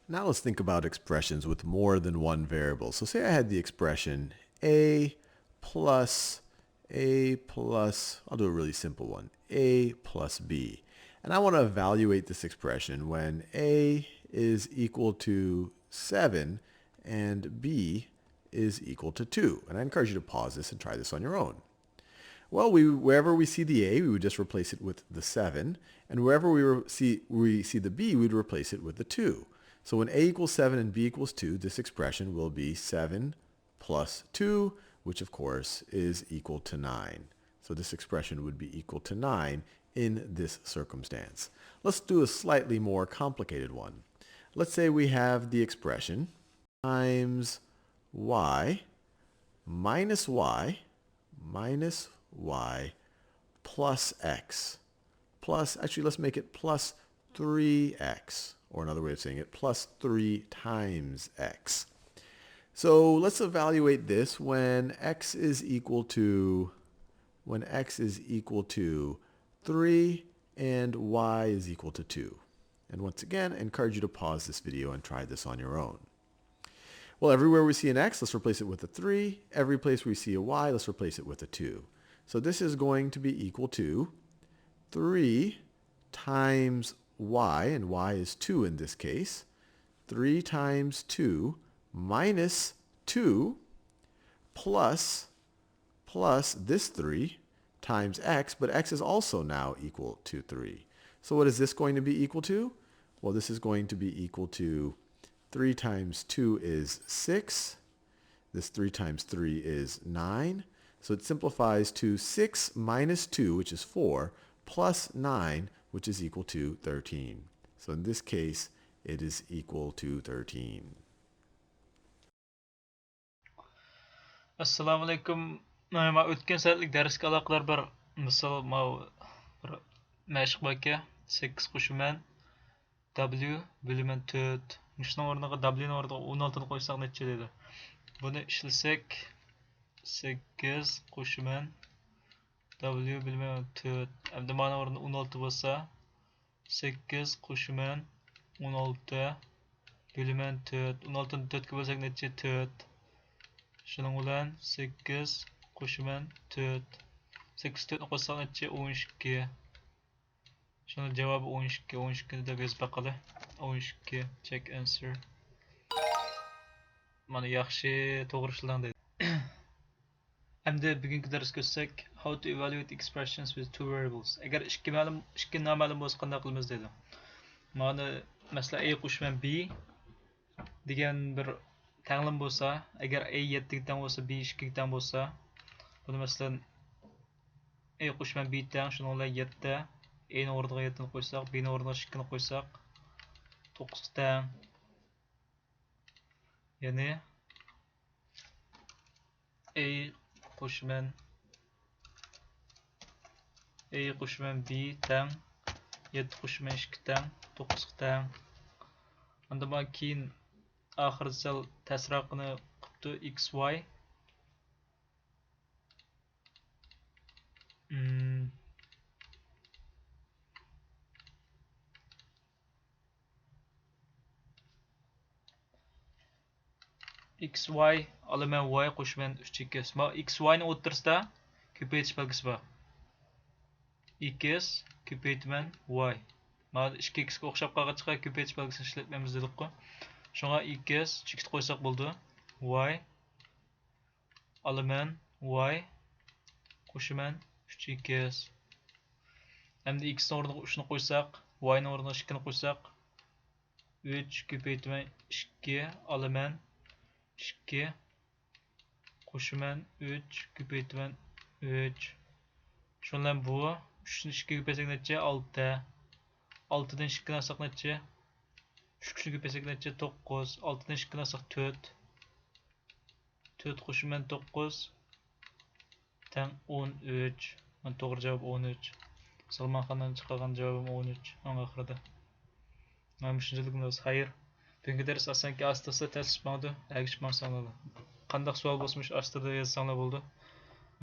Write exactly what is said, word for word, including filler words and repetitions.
Now let's think about expressions with more than one variable. So say I had the expression a plus a plus, I'll do a really simple one, a plus b. And I want to evaluate this expression when a is equal to seven and b is equal to two. And I encourage you to pause this and try this on your own. Well, we, wherever we see the a, we would just replace it with the seven. And wherever we, re- see, we see the b, we'd replace it with the two. So when a equals seven and b equals two, this expression will be seven plus two, which of course is equal to nine. So this expression would be equal to nine in this circumstance. Let's do a slightly more complicated one. Let's say we have the expression times y minus y minus y plus x plus, actually, let's make it plus three x, or another way of saying it, plus three times x. So let's evaluate this when x is equal to, when x is equal to three and y is equal to two. And once again, I encourage you to pause this video and try this on your own. Well, everywhere we see an x, let's replace it with a three. Every place we see a y, let's replace it with a two. So this is going to be equal to three times y, and y is two in this case, three times two minus two plus, plus this three times x, but x is also now equal to three. So what is this going to be equal to? Well, this is going to be equal to three times two is six. This three times three is nine. So it simplifies to six minus two, which is four, plus nine, which is equal to thirteen. So in this case, it is equal to thirteen. ئەسسالامۇئەلەيكۇم. مانا ئۆتكەن سائەتلىك دەرسكە ئالاقىدار بىر مىسال، ماۋۇ بىر مەشىق باركەن، سەككىز قوشىمەن، دابليۇ بۆلىمەن تۆت. مۇشۇنىڭ ئورنىغا، دابليۇنىڭ ئورنىغا ئون ئالتىنى قويساق نەچچە دەيدۇ. بۇنى ئىشلىسەك، سەككىز قوشىمەن، دابليۇ بۆلىمەن تۆت. ئەمدى مانا ئورنىدا ئون ئالتە بولسا، سەككىز قوشىمەن ئون ئالتە بۆلىمەن تۆت. ئون ئالتىنى تۆتكە بۆلسەك نەچچە؟ تۆت. شۇنىڭ بىلەن سەككىز قوشىمەن تۆت. سەككىز تۆتنى قوشساق نەچچە؟ ئون ئىككى. شۇنىڭ جاۋابى ئون ئىككى. ئون ئىككىنى دەپ يېزىپ باقىلى. ئون ئىككى، check answer. مانا ياخشى، توغرا ئىشلىدىڭ دەيدۇ. ئەمدى بۈگۈنكى دەرسكە ئۆتسەك، how to evaluate expressions with two variables. ئەگەر ئىككى مەلۇم، ئىككى نامەلۇم بولسا قانداق قىلىمىز دەيدۇ. مانا مەسىلەن، ئەي قوشىمەن بى دېگەن بىر تەڭلىمە بولسا، ئەگەر ئەي يەتتىگە تەڭ بولسا، بى ئىككىگە تەڭ بولسا، بۇنى مەسىلەن، ئەي قوشىمەن بى تەڭ، شۇنىڭ بىلەن يەتتە، ئەينىڭ ئورنىغا يەتتىنى قويساق، بىنىڭ ئورنىغا ئىككىنى قويساق، توققۇزغا تەڭ. يەنى ئەي قوشىمەن، ئەي قوشىمەن بى تەڭ، يەتتە قوشىمەن ئىككى تەڭ، توققۇزغا تەڭ. ئاندىن مانا كېيىن ئاخىرىدا سەل تەسراقىنى قىپتۇ، ئىكس ۋاي. ئىكس ۋاي ئالىمەن، ۋاي قوشىمەن ئۈچ ئىكس. مانا ئىكس ۋاينىڭ ئوتتۇرىسىدا كۆپەيتىش بەلگىسى بار. ئىكس كۆپەيتىمەن ۋاي. مانا ئىككى ئىكسكە ئوخشاپ قالغاچقا كۆپەيتىش بەلگىسىنى ئىشلەتمەيمىز دېدۇققۇ. شۇڭا ئىكس چېكىت قويساق بولىدۇ. ۋاي ئالىمەن، ۋاي قوشىمەن ئۈچ ئىكس. ئەمدى ئىكسنىڭ ئورنىغا ئۈچنى قويساق، ۋاينىڭ ئورنىغا ئىككىنى قويساق، ئۈچ كۆپەيتىمەن ئىككى ئالىمەن ئىككى قوشىمەن ئۈچ كۆپەيتىمەن ئۈچ. شۇنىڭ بىلەن بۇ ئۈچنى ئىككىگە كۆپەيتسەك نەچچە؟ ئالتە. ئالتىدىن ئىككىنى ئالساق نەچچە؟ ئۈچنى كۆپەيتسەك نەچچە؟ توققۇز. ئالتىدىن ئىككىنى ئالساق تۆت. تۆت قوشىمەن توققۇز تەڭ ئون ئۈچ. مانا توغرا جاۋاب ئون ئۈچ. سالمانخاننىڭ چىقارغان جاۋابىمۇ ئون ئۈچ ئەڭ ئاخىرىدا. مانا مۇشۇنچىلىك نۇرس. خەير. بۈگۈنكى دەرس ئاسانكەن، ئاستا-ئاستا تەسلىشىپ ماڭىدۇ. ئەگىشىپ ماڭساڭلار. قانداق سوئال بولسا مۇشۇ ئاستىدا يازساڭلار بولىدۇ.